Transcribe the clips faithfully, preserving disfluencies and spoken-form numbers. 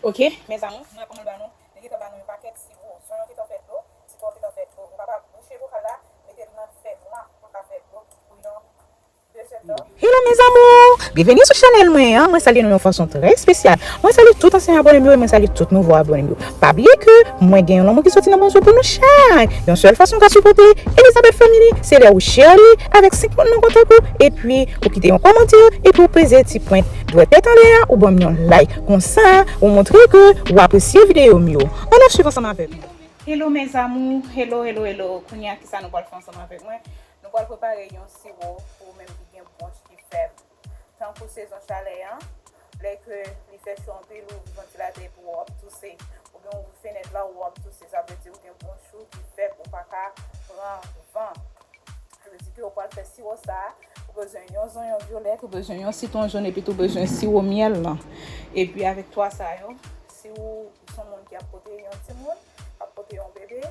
Ok, mes amours, nou wè kòman l ba nou. Li gentan ba nou yon pakèt siwo. Zonyon gentan fè dlo, sitwon gentan fè dlo. Nou kapab bouche bokal la, mete l nan fè nwa pou l ka fè dlo pou yon dezèdtan. Hello mes amours! Byenveni sou chanèl mwen an. Mwen salye nou yon fason trè espesyal. Mwen salye tout ansyen abòne m yo e mwen salye tout nouvo abòne m yo. Pa bliye ke mwen gen yon lanmou ki soti nan bondye pou nou chak. Yon sèl fason w ka sipòte Elizabeth Family, se lè ou share li avèk senk moun nan kontak ou, epi ou kite yon kòmantè, epi ou peze ti pwent dwèt tèt anlè a, ou ban m yon like. Konsa, ou montre ke ou apresye videyo m yo. Ann ap swiv ansanm avèk mwen. Hello mes amours, hello, hello, hello. Kounye a, kisa nou pral fè ansanm avèk mwen? Nou pral prepare yon siwo pou ou menm ki gen bwonch ki fèb. Tankou sezon chalè an, lè ke li fè cho anpil, ou ouvri vantilatè epi w ap touse, oubyen ou ouvri fenèt la, ou ap touse, sa vle di ou gen bwonch ou ki fèb, ou pa ka pran van. Sa vle di ke ou pral fè siwo sa a, ou bezwen yon zonyon vyolèt, ou bezwen yon sitwon jòn, epi tou ou bezwen siwo myèl lan. Epi avèk twa sa yo, si ou se yon moun ki ap pote yon timoun, ap pote yon bebe,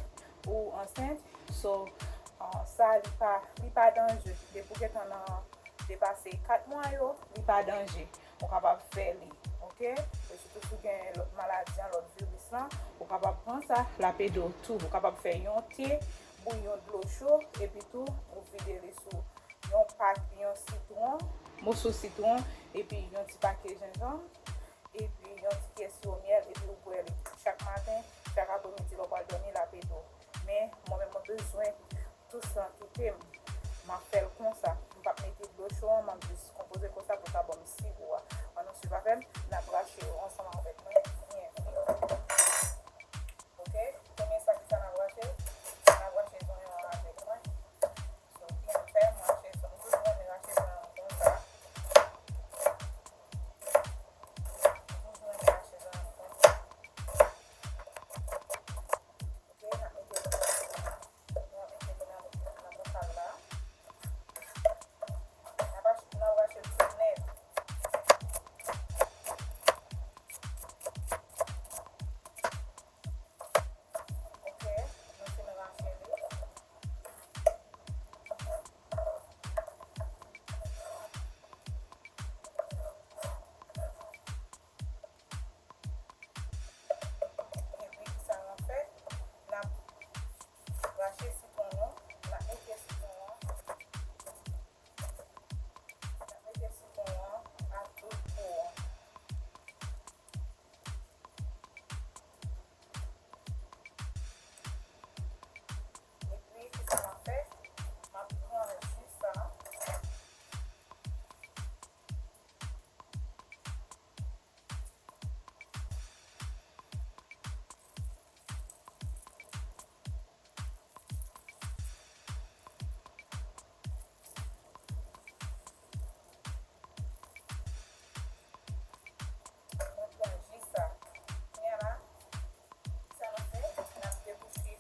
ou ansent, so, ah, sa li pa, li pa danje. Depi ou gentan nan depase kat mwa yo, li pa danje. Ou kapab fè li, ok? E sitou si w gen lòt maladi an, lòt viris lan, ou kapab pran sa, l ap ede w tou. Ou kapab fè yon te, bouyi yon dlo cho, epi tou, ou vide li sou yon pak, yon sitwon, moso sitwon, epi yon ti pake jenjanm, epi yon ti kyè siwo myèl, epi ou bwè li chak maten, chak apremidi, lè w pral dòmi, l ap ede w. Men, mwen menm, mwen bezwen tous lan kite m. M ap fè l konsa. M p ap mete dlo cho an, m ap jis konpoze konsa pou l ka ban m siwo a. Ann nou swiv avè m, n ap rache yo ansanm avèk mwen byen fè. Ok? Premye sa, kisa n ap rache? N ap rache zonyon an avèk mwen. So, ki m fè, m rache zonyon. M toujou renmen rache zonyon konsa. M toujou renmen rache zonyon konsa. Ok, n ap mete l, n ap mete l nan, nan bokal la. N ap rache, n ap rache l tout nèt. Ok, nou fin rache li. Epi, kisa n ap fè? N ap rache sitwon nou, n ap mete sitwon an, n ap mete sitwon an a tout po an. Epi, kisa m ap fè? M ap pran ji sa. Mwen pran ji sa. Kounye a la, sa n ap fè? N ap debouche.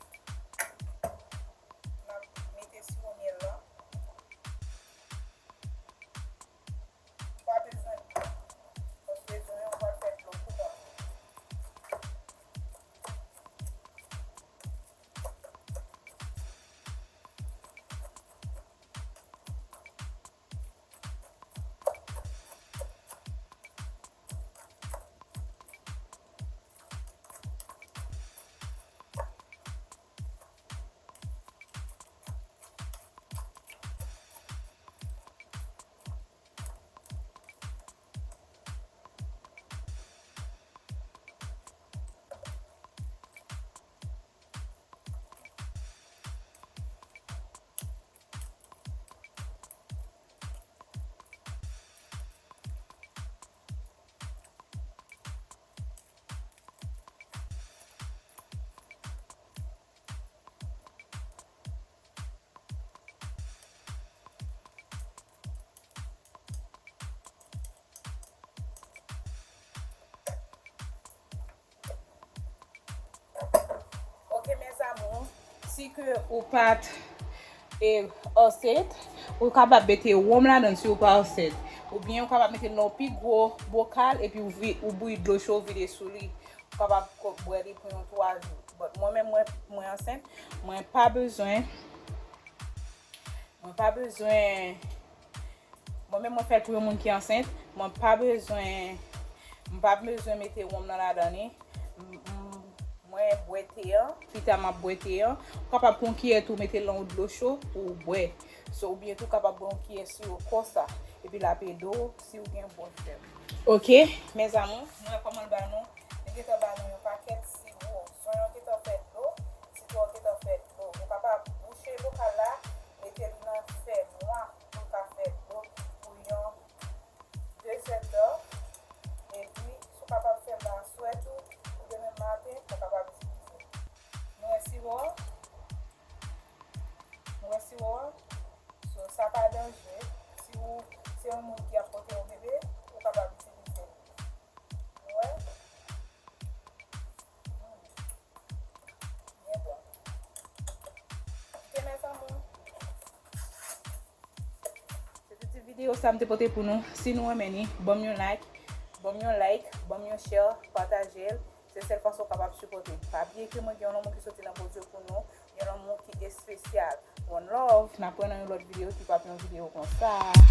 N ap mete siwo myèl lan. Ou pa bezwen, paske zonyon an pral fè dlo tou bon. Ok, mes amours, si ke ou pa t, e, ansent, ou kapab mete wonm ladan si ou pa ansent. Oubyen ou kapab mete l nan yon pi gwo bokal epi ou vi-, ou bouyi dlo cho, ou vide sou li. Ou kapab ko-, bwè li pou yon twa jou. But mwen menm, mwen, mwen ansent, mwen pa bezwen, mwen pa bezwen, mwen menm mwen fè l pou yon moun ki ansent, mwen pa bezwen M pa bezwen mete wonm nan ladan li. M- m- Mwen bwè te an. Pita m ap bwè te an. Ou kapab pran yon kiyè tou, mete l nan yon dlo cho pou w bwè. So, oubyen tou kapab bwè yon kiyè siwo konsa. Epi l ap ede w si w gen bon fèb. Ok, mes amours, nou wè kòman l ba nou. Li gentan ba nou yon pakèt siwo. Zonyon gentan fè dlo, sitwon gentan fè dlo. Ou kapab bouche bokal la, mete li nan fèmwa pou l ka fè dlo pou yon de zèdtan. Epi, si w kapab fè l aswè tou, pou demen maten, ou kapab itilize l. Nou wè siwo an? Nou wè siwo an? So, sa pa danje. Si w se yon moun ki ap pote yon bebe, ou kapab itilize l. Nou wè? Hmm. Byen bon. Ok, mes amours. Se te ti videyo sa m te pote pou nou. Si nou renmen li, ban m yon like. Ban m yon like, ban m yon share, pataje l. Se sèl fason w kapab sipòte m. Pa bliye ke mwen gen yon lanmou ki soti nan Bondye pou nou. Yon lanmou ki espesyal. One love. N ap wè nan yon lòt videyo ki p ap yon videyo konsa.